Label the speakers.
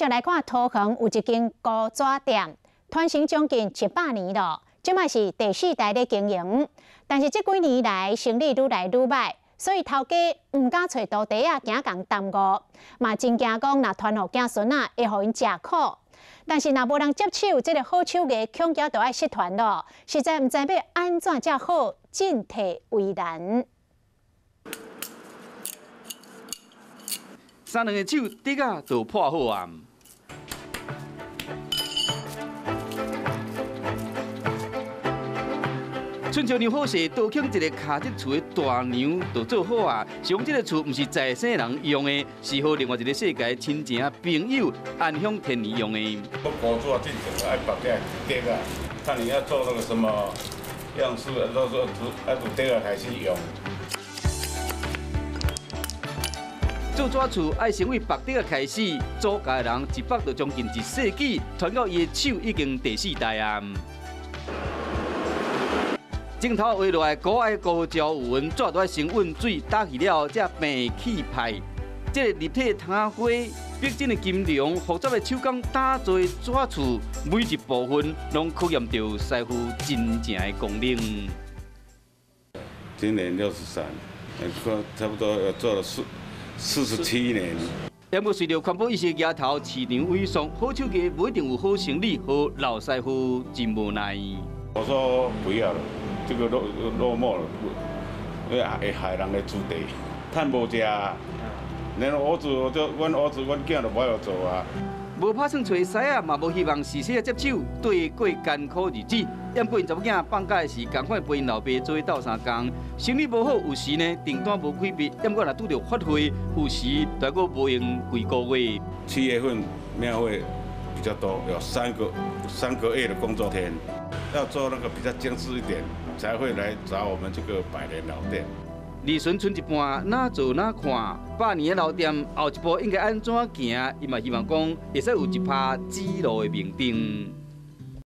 Speaker 1: 再來看桃園有一間糊紙店，傳承將近100年咯，這擺是第四代咧經營，但是這幾年來生意愈來愈䆀，所以頭家毋敢揣徒弟仔，驚共耽誤，嘛真驚講若傳予囝孫仔會予𪜶食苦。但是若無人接手，這个好手藝恐驚就愛失傳咯，實在毋知欲按怎才好，進退為難。
Speaker 2: 三兩个手，竹仔就破好啊！春秋娘好勢，刀坑一个卡竹厝的大娘就做好啊。上這个厝毋是在生人用的，是予另外一个世界親情朋友安享天年用的。
Speaker 3: 我糊紙進前愛縛這竹仔，看你要做那個什麼樣式，都是愛從竹仔開始用。
Speaker 2: 做紙厝愛先為縛竹仔開始，祖家的人一縛就將近一世紀，傳到伊的手已經第四代啊。鏡頭畫落來，古愛高椒雲，紙都愛先溫水打起了，才變氣派。這个立體窗花、逼真的金龍、複雜的手工打造的紙厝，每一部分攏考驗著師傅真正的功能。
Speaker 3: 今年63，差不多做了47年。
Speaker 2: 不過隨著環保意識抬頭，市場萎縮，好手藝無一定有好生意，予老師傅真無奈。
Speaker 3: 我說不要了。這個落寞了，會害人的子弟，趁無食，連兒子，我就阮兒子、阮囝都無愛做啊。
Speaker 2: 無拍算揣師仔，嘛無希望事師仔接手，對過艱苦日子。毋過𪜶查某囝放假時，仝款陪𪜶老爸做伙鬥相共。生意無好，有時呢訂單無開筆，毋過若拄著發貨，有時大概無閒幾个月。
Speaker 3: 7月份廟會比較多，有三個月的工作天，要做那個比較精緻一點，才會來找我們這個百年老店。
Speaker 2: 利潤賰一半，哪做哪看。百年的老店後一步應該按怎行？伊嘛希望講會使有一拍指路的明燈。